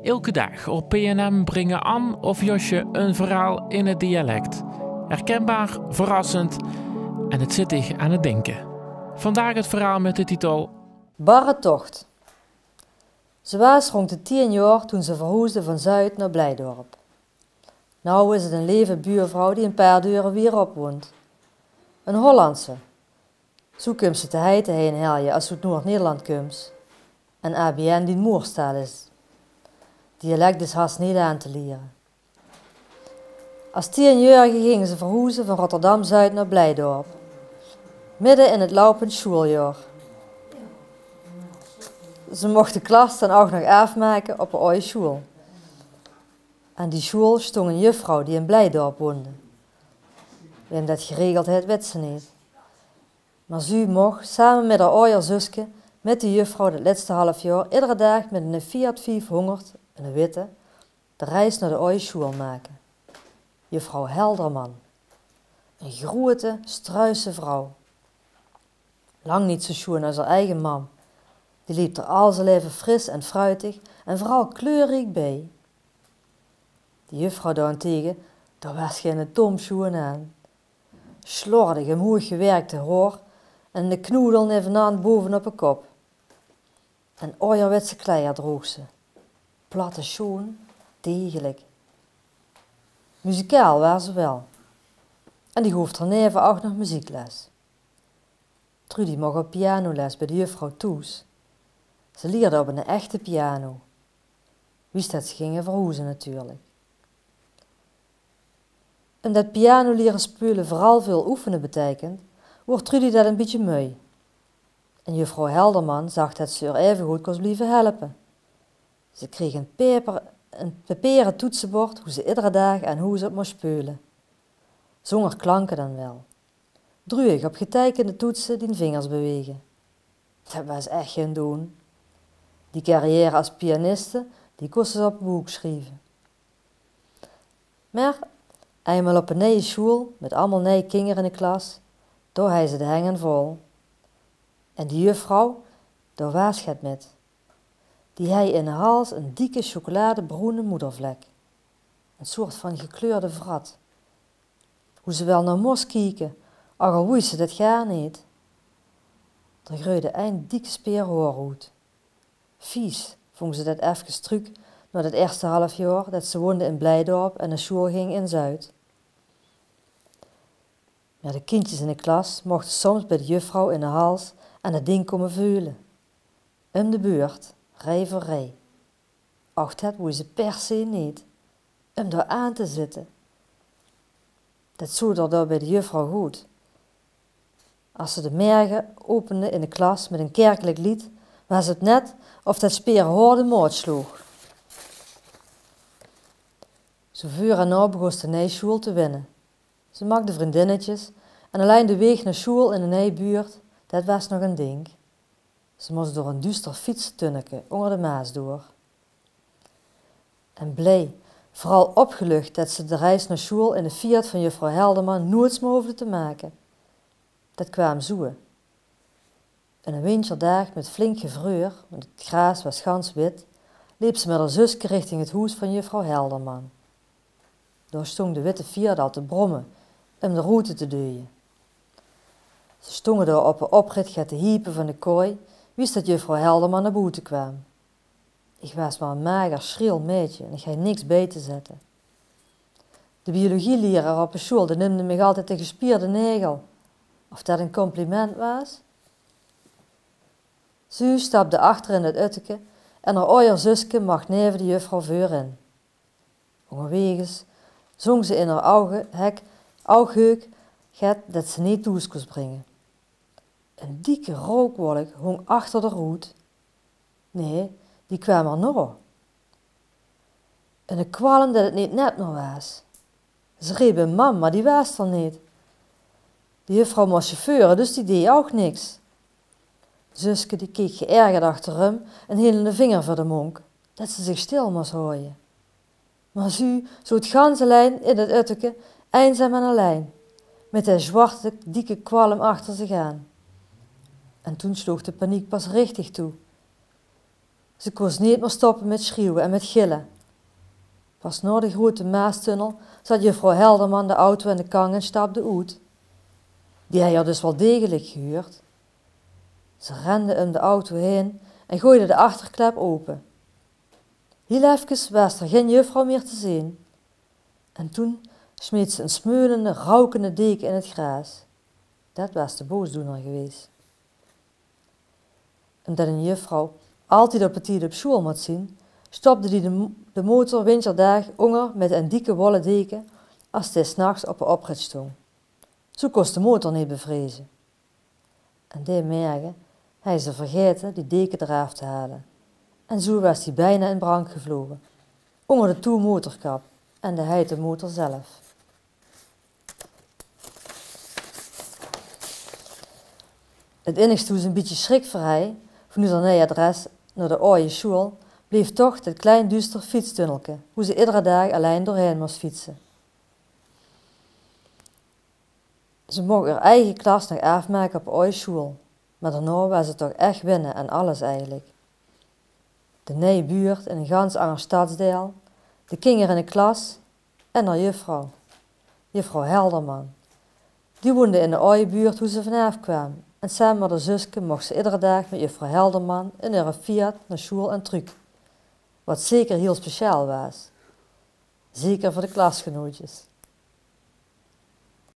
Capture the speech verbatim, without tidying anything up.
Elke daag op P N M bringe Ann of Josje een verhaal in het dialect. Herkenbaar, verrassend en het zit dich aan het dinke. Vandaag het verhaal met de titel Barretocht. Ze waas rond de tien jaor toen ze verhoesde van Zuid nao Blijdorp. Now is het een leve buurvrouw die een paar deure wiejerop woont. Een Hollandse. Zoe kums se te heite heen helje as se oet Noord-Nederland kums en A B N dien moerstaal is. Dialect is hast neet aan te liere. As tienjaorige ging ze verhoeze van Rotterdam-Zuid nao Blijdorp, midde in het loupend sjoeljaor. Ze mocht de klas dan ouch nog aafmake op de aoje sjoel. Aan die sjoel stóng een juffrouw die in Blijdorp woonde. Wae det geregeld haet, wit ze neet. Mer zuuj moch same mit häör aojer zuske mit de juffrouw det lètste halfjaor iedere daag mit eine Fiat viefhóngerd, eine witte, de reis nao de aoje sjoel make. Juffrouw Helderman. Ein groete, struise vrouw. Lang neet zoe sjoean as häör eige mam. Die leep d'r al z'n laeve fris en fruitig en veural kleurriek bie. De juffrouw daoentege, dao waas geine tom sjoean aan. Slordig umhoeg gewèrkde haor en eine knoedel naevenaan bovenop de kop. En aojerwètse kleier droog ze. Platte sjoean, degelik. Muzikaal waas ze wel. En die goof d'r naeve ouch nog meziekles. Trudy moch op pianoles bie de juffrouw thoes. Ze lierde op eine echte piano. Wies det ze ginge verhoeze natuurlik. Umdet piano liere speule veural väöl oefene beteikent, woort Trudy det ein bietje mui. En juffrouw Helderman zag det ze häör aevegood kós blieve helpe. Ze kreeg ein paper, ein papiere toetsebord woe ze iedere daag aan hoes op mós speule. Zónger klanke dan wel. Druueg op geteikende toetse dien vingers bewege. Det waas ech gein doon. Die carrière as pianiste, die kós ze op 't book sjrieve. Mer einmaol op ein nij sjoel mit allemaol nij kinger in de klas, dao hei ze de heng aan vol. En die juffrouw, dao waas get mit. Die hei in häör hals ein dikke sjokoladebroene moedervlek. Ein soort van gekleurde vrat. Woe ze wel nao mós kieke, ouch al woei ze det gaar neet. D'r greujde ein dik speer haor oet. Vies, vóng ze det efkes trök nao det eerste halfjaor det ze woonde in Blijdorp en nao sjoel ging in Zuid. Mer de kindjes in de klas mochte soms bie de juffrouw in häör hals aan det ding kómme veule. Um de beurt, rij veur rij. Och, det woei ze per se neet, um dao aan te zitte. Det zoot d'r dao bie de juffrouw good. As ze de merge opende in de klas mit ein kerkelik leed, waas 't net of det speerhaor de maot sloog. Zoe veur en nao begós de nij sjoel te wenne. Ze maakde vriendinnetjes en allein de waeg nao sjoel in de nij buurt, det waas nog ein dink. Ze mós door ein duuster fietstunneke ónger de Maas door. En blie, veural opgeluch det ze de reis nao sjoel in de Fiat van juffrouw Helderman noeits mie hoofde te make. Det kwaam zoe. Ein winterdaag mit flink gevreur, want 't graas waas gans wit, leep ze mit häör zuske richting 't hoes van juffrouw Helderman. Dao stóng de witte Fiat al te bromme um de roete te deuje. Ze stónge dao op de oprit get te hiepe van de kooi, wies det juffrouw Helderman nao boete kwaam. Ich waas mer ein mager, schriel maedje en ich hei niks bie te zètte. De biologielieraar op de sjoel, dae neumde mich altied de gespierde naegel. Of det ein compliment waas? Zuus stapde achter in 't utteke en häör aojer zuske mach naeve de juffrouw veurin. Óngerwaeges zóng ze in häör ouge hek, ougheuk get det ze neet thoes kós bringe. Ein dikke rookwolk hóng achter de roet. Nae, die kwaam häör nao. En 'ne kwalm det 't neet net mie waas. Ze reep häör mam, mer die waas d'r neet. De juffrouw mós sjefeure, dus die deej ouch niks. Zuske, die keek geërgerd achterum en hield 'ne vinger veur de mónk, det ze zich stil mós haoje. Mer zuus zoot gans allein in 't utteke, einzaam en allein, mit dae zwarte, dikke kwalm achter zich aan. En toen sloog de paniek pas richtig toe. Ze kós neet mier stoppe mit sjrieuwe en mit gille. Pas nao de groete Maastunnel zat juffrouw Helderman de auto in de kang en stapde oet. Die hej er dus waal degelik gehuurd. Ze rende um de auto haer en goeide de achterklep ope. Hiel efkes waas d'r gein juffrouw mier te zeen. En toen smeet ze 'n smeulende, roukende deke in 't graas. Det waas de boosdoener gewaes. Umdet 'n juffrouw altied op 't tied op sjoeal mót zien, stopde die de mo-, de motor winterdaag ónger mit 'n dikke wolle deke as dae 's nachs op de oprit stóng. Zoe kós de motor neet bevreze. En dae merge hej ze vergaete die deke d'raaf te hale. En zoe waas die bijna in brand gevloge, ónger de toe motorkap en de heite motor zelf. 't Innigste woe ze 'n bietje sjrik veur hej, vanoet 't nij adres nao de aoje sjoeal, bleef toch det klein duuster fietstunnelke, woe ze iedere daag allein doorhaer mós fietse. Ze moch häör eige klas nog aafmake op de aoje sjoeal, mer daonao waas ze toch ech winne aan alles eigelik. De nij buurt in 'n gans anger stadsdeil, de kinger in de klas en häör juffrouw, juffrouw Helderman. Die woende in de aoje buurt woe ze vanaaf kwaam en same mit häör zuske moch ze iedere daag mit juffrouw Helderman in häöre Fiat nao sjoeal en trök. Wat zeker hiel speciaal waas. Zeker veur de klasgenootjes.